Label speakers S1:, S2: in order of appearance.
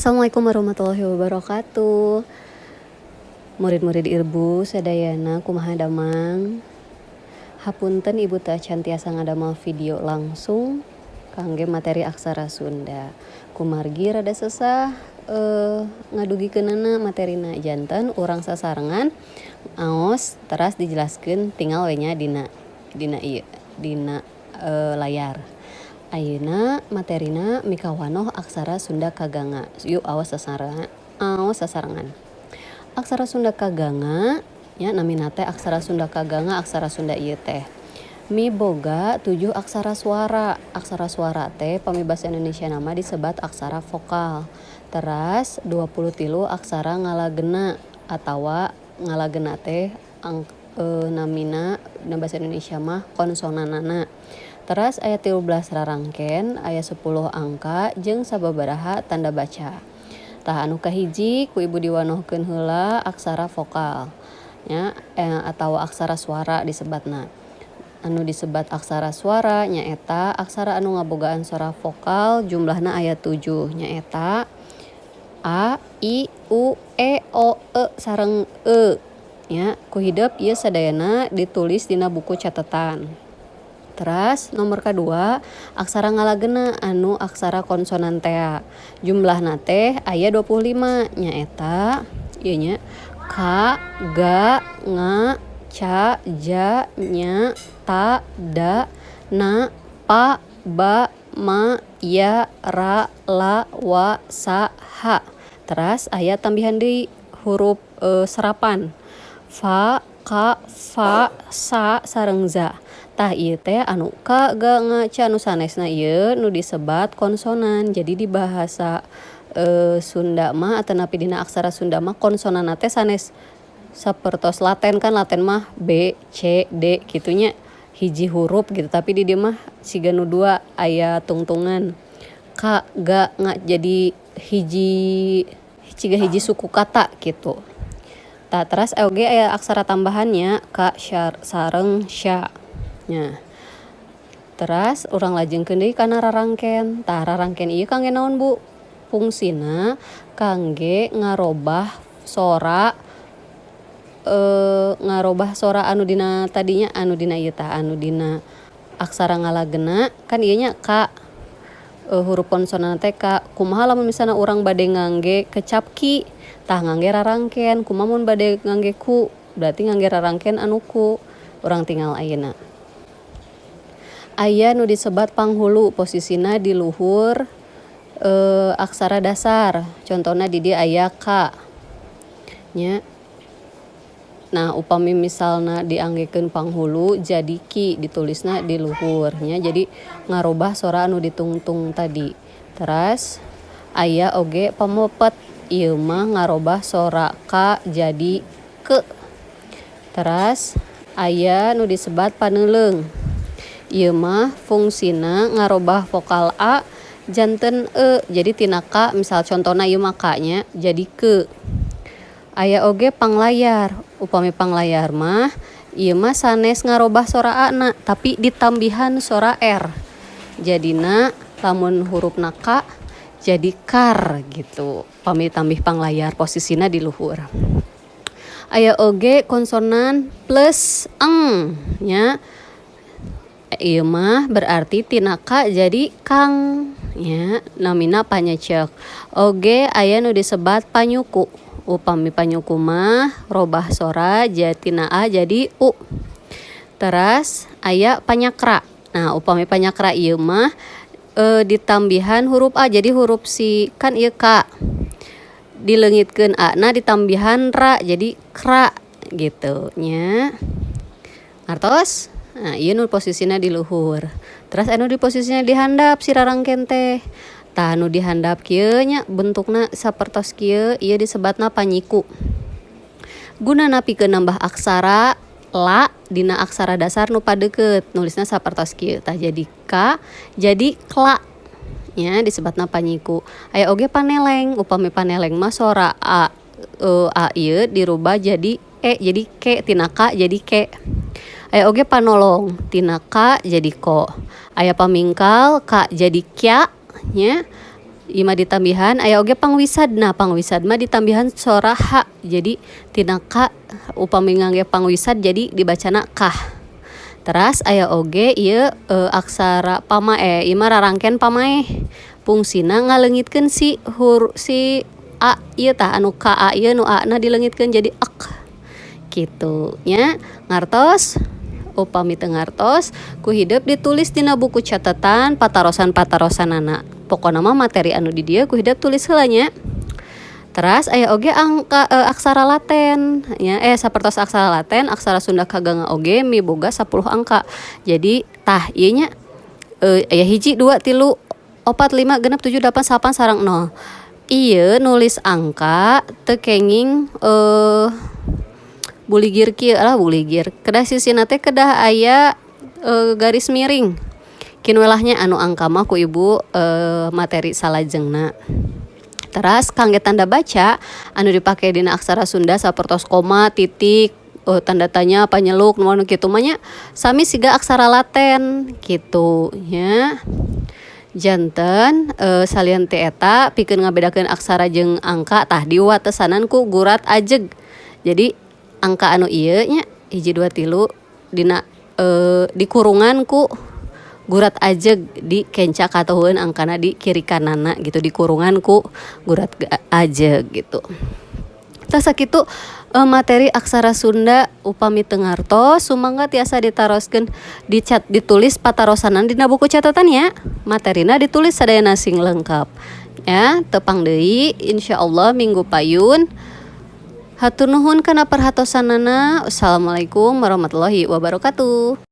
S1: Assalamualaikum warahmatullahi wabarakatuh. Murid-murid Ibu sadayana, kumaha damang? Hapunten, Ibu teu acan tiasa ngadamel video langsung kangge materi aksara Sunda. Kumargi rada sesah ngadugikeunana materina, janten urang sasarengan aos teras dijelaskeun tinggal we nya dina dina ieu dina layar. Ayeuna materina mikawanoh aksara Sunda kaganga. Yuk, aos sasarengan, aos sasarengan. Aksara Sunda kaganga nya, namina teh aksara Sunda kaganga. Aksara Sunda ieu teh miboga tujuh aksara suara. Aksara suara teh pami basa Indonesia nama disebat aksara vokal. Teras 23 aksara ngalagena atawa ngalagena teh namina dina basa Indonesia mah konsonanana. Teras aya 13 rarangken, aya 10 angka jeung sababaraha tanda baca. Tah, anu kahiji ku Ibu diwanohkeun heula aksara vokal nya atawa aksara suara disebatna. Anu disebat aksara suara nyaeta aksara anu ngabogaan sora vokal, jumlahna aya 7, nyaeta a, i, u, e, o, e sareng e nya. Ku hidep ieu sadayana ditulis dina buku catatan. Teras nomor kadua, aksara ngalagena anu aksara konsonan tea, jumlahna teh aya 25, nyaeta ieu nya, k, g, ng, c, j, ny, t, d, n, p, b, m, y, r, l, w, s, h. Teras aya tambihan deui huruf serapan, v, k, f, sa sareng za. Tah, ieu teh anu k, g, ng, c anu sanesna ieu nu disebat konsonan. Jadi di bahasa Sunda mah atanapi dina aksara Sunda mah konsonanna teh sanes sapertos laten. Kan laten mah B C D kitu nya, hiji huruf gitu, tapi di dieu mah siga nu dua, aya tungtungan K, G, Ng, jadi hiji, ciga hiji suku kata gitu. Tah, teras oge aya aksara tambahannya, K sareng sya nya. Teras urang lajengkeun deui kana rarangken. Tah, rarangken ieu kangge naon, Bu? Fungsina kangge ngarobah sora anu dina tadinya, anu dina ieu, tah, anu dina aksara ngalagena. Kan ieu nya K, huruf konsonan teh K. Kumaha lamun misalna urang bade ngangge kecap ki? Tah, ngangge rarangken. Kumaha mun bade ngangge ku? Berarti ngangge rarangken anu ku. Urang tinggal ayeuna aya nu disebat panghulu, posisina di luhur aksara dasar. Contohna di dieu aya K nya. Nah, upami misalna dianggekeun panghulu jadi ki, ditulisna di luhur nya, jadi ngarobah sora anu ditungtung tadi. Teras aya oge pamepet, ieu mah ngarobah sora K jadi ke. Teras aya nu disebat paneuleung, ieu mah fungsina ngarobah vokal a janten e, jadi tina K, misal contohna ieu mah K nya, jadi ke. Aya oge panglayar. Upami panglayar mah ieu mah sanes ngarobah sora a na, tapi ditambihan sora r, jadina lamun hurufna K jadi kar gitu. Pami tambih panglayar, posisina di luhur. Aya oge konsonan plus eng nya, ieu mah berarti tina K jadi kang nya, namina panyecek. Oge aya nu disebat panyuku. Upami panyuku mah robah sora tina a jadi u. Teras aya panyakra. Nah, upami panyakra ieu mah ditambihan huruf a, jadi huruf si kan ieu K, dileungitkeun a na, ditambihan ra, jadi kra gitu nya. Ngartos? Nah, ieu nu posisina di luhur. Terus anu di posisinya di handap si rarangken teh. Tah, anu di handap kieu nya, bentukna sapertos kieu, ieu disebatna panyiku. Gunana pikeun nambah aksara la dina aksara dasar nu padeukeut, nulisna sapertos kieu. Tah, jadi k jadi kla nya, disebatna panyiku. Aya oge paneleng. Upami paneleng mah sora a ieu dirubah jadi e, jadi ke, tina k jadi ke. Aya oge panolong, tina k jadi ko. Aya pamingkal, k jadi kya nya. Ieu mah ditambihan, aya oge pangwisad. Nah, pangwisad mah ditambihan sora h, jadi tina ka upami ngangge pangwisad jadi dibacana kah. Teras aya oge ieu aksara pamae, ieu mah rarangken pamaeh, fungsina ngaleungitkeun si si a ieu, tah, anu ka a ieu, nu a na dileungitkeun jadi ek kitu nya. Ngartos? Upami teu ngartos, ku hidep ditulis dina buku catatan patarosan-patarosanana. Pokona mah materi anu di dieu ku hidep tulis heula nya. Teras aya oge angka aksara laten nya, sapertos aksara laten, aksara Sunda kaganga oge miboga 10 angka. Jadi tah ieu nya, aya 1, 2, 3, 4, 5, 6, 7, 8, 9 sareng 0. Ieu nulis angka teu kenging buligir kieu lah, buligir kedah sisina teh kedah aya garis miring. Keun we lah nya, anu angka mah ku ibu materi salajengna. Teras kangge tanda baca anu dipake dina aksara Sunda sapertos koma, titik, tanda tanya, panyeluk, nu kitu mah nya, sami siga aksara laten kitu nya. Janten salian ti eta, pikeun ngabedakeun aksara jeung angka, tah, diwatesanan ku gurat ajeg. Jadi angka anu ieu nya, 1, 2, 3, dina dikurungan ku gurat ajeg, di kenca katuhueun angkana di kiri kananna gitu, dikurungan ku gurat ajeg gitu. Tah, sakitu materi aksara Sunda. Upami teu ngartos, sumangga tiasa ditaroskeun di cat, ditulis patarosanana dina buku catatan ya. Materina ditulis sadayana sing lengkap ya. Tepang deui insyaallah minggu payun. Hatur nuhun kana perhatosanana. Wassalamualaikum warahmatullahi wabarakatuh.